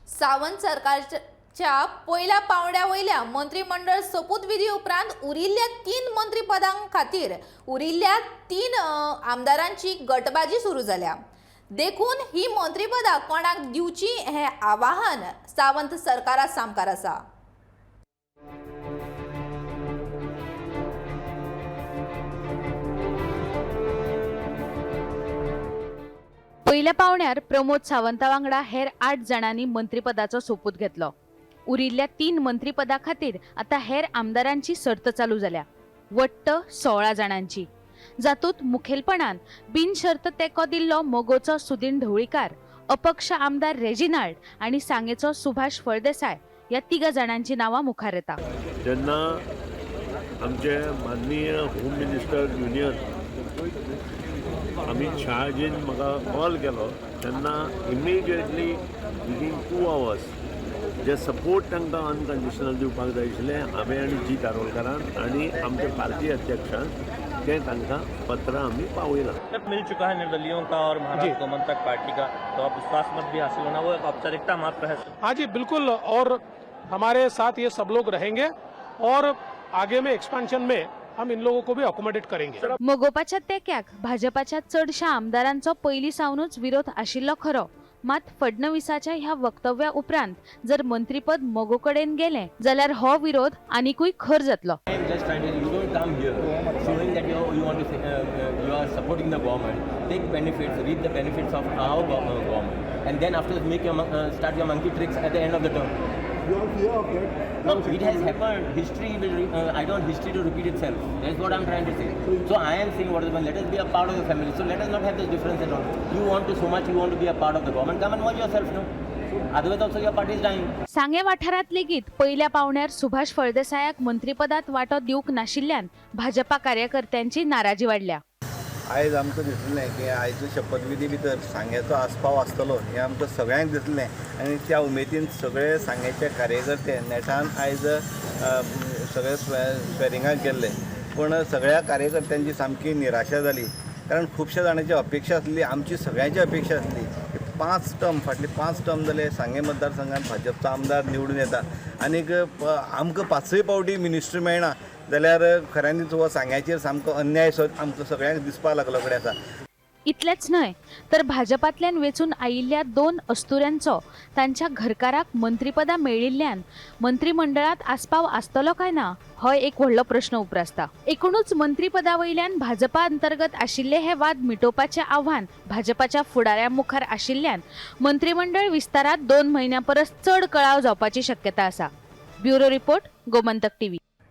सावंत सरकारच्या पयल्या पावंड्या वयल्या मंत्रीमंडळ सोपूतविधी उपरांत उरिल्ल्या 3 मंत्रीपदां खातीर उरिल्ल्या 3 आमदारांची गटबाजी सुरू जाल्या. देखून ही मंत्रीपदां कोणाक दिवची हें आवाहन सावंत सरकारा सामकार आसा. पयल्या पावण्यार प्रमोद सावंता वांगडा हेर 8 जाणांनी मंत्रीपदाचो सोपूत घेतलो. उरिल्ल्या 3 मंत्रीपदा खातीर आतां हेर आमदारांची सर्त चालू जाल्या, वट्ट 16 जाणांची, जातूंत मुखेलपणान बिनशर्त तेंको दिल्लो मगोचो सुदीन ढवळीकार, अपक्ष आमदार रेजिनाल्ड आनी सांगेचो सुभाष फळदेसाय ह्या 3 जाणांची नांवां मुखार येता. जेन्ना आमचे माननीय होम मिनिस्टर युनियन अमित शहाजीन म्हाका कॉल केलो तेन्ना इमिडिएटली विदीन 2 आवर्स जे सपोर्ट तांकां अनकंडिशनल दिवपाक जाय आशिल्लें हांवें आनी जी दारोलकारान आनी आमचे पार्टी अध्यक्षान तें तांकां पत्रां आमी पावयलां. मिल चुका है निर्दलियों का और महाराष्ट्र गोमंतक पार्टी का, तो अब विश्वास मत भी हासिल होना वो एक औपचारिकता मात्र है. हाँ जी बिल्कुल, और हमारे साथ ये सब लोग रहेंगे और आगे में एक्सपेंशन में हम इन लोगों को भी अकोमोडेट करेंगे. मगोपाच्या तेक्याक भाजपाच्या चडशा आमदारांचो पयलीं सावनूच विरोध आशिल्लो खरो, मात फडणवीसाच्या ह्या वक्तव्या उपरांत जर मंत्रीपद मगो कडेन गेलें जाल्यार हो विरोध आनिकूय खर जातलो. Just trying to, you don't come here showing that you want to say, you are supporting the government. Take benefits, reap the benefits of our government, and then after make your start your monkey tricks at the end of the term. You are fear of that? No, it has happened. History will. I don't want history to repeat itself. That's what I'm trying to say. So I am saying what is one. Let us be a part of the family. So let us not have this difference at all. You want to so much. You want to be a part of the government. Come and merge yourself, no. Otherwise also your party is dying. सांगे वाठारांत लेगीत पयल्या पावण्यार सुभाष फळदेसायाक मंत्रीपदात वांटो दिवंक नाशिल्ल्यान भाजपा कार्यकर्त्यांची नाराजी वाडल्या. आयज आमकां दिसलें की आयज शपथविधी भितर सांग्याचो आस्पाव आसतलो हें आमकां सगळ्यांक दिसलें आनी त्या उमेदीन सगळे सांग्याचे कार्यकर्ते नेटान आयज सगळे स्वेरिंगाक गेल्ले. पूण सगळ्या कार्यकर्त्यांची सामकी निराशा जाली, कारण खुबश्या जाणांची अपेक्षा आसली, आमची सगळ्यांची अपेक्षा आसली की 5 टर्म फाटले 5 टर्म जाले सांगें मतदारसंघात भाजपचो आमदार निवडून येता आनीक आमकां 5 फावटी मिनिस्ट्री मेळना जाल्यार खऱ्यांनीच हो सांग्याचेर सामको अन्याय सो आमकां सगळ्यांक दिसपाक लागलो कडेन आसा. इतलेंच न्हय तर भाजपांतल्यान वेंचून आयिल्ल्या 2 अस्तुऱ्यांचो तांच्या घरकाराक मंत्रीपदां मेळिल्ल्यान मंत्रीमंडळांत आस्पाव आसतलो काय ना हो एक व्हडलो प्रश्न उप्रासता. एकूणच मंत्रीपदा वयल्यान भाजपा अंतर्गत आशिल्ले हे वाद मिटोवपाचें आव्हान भाजपाच्या फुडाऱ्यां मुखार आशिल्ल्यान मंत्रीमंडळ विस्तारांत 2 म्हयन्यां परस चड कळाव जावपाची शक्यता आसा. Bureau report, Gomantak TV.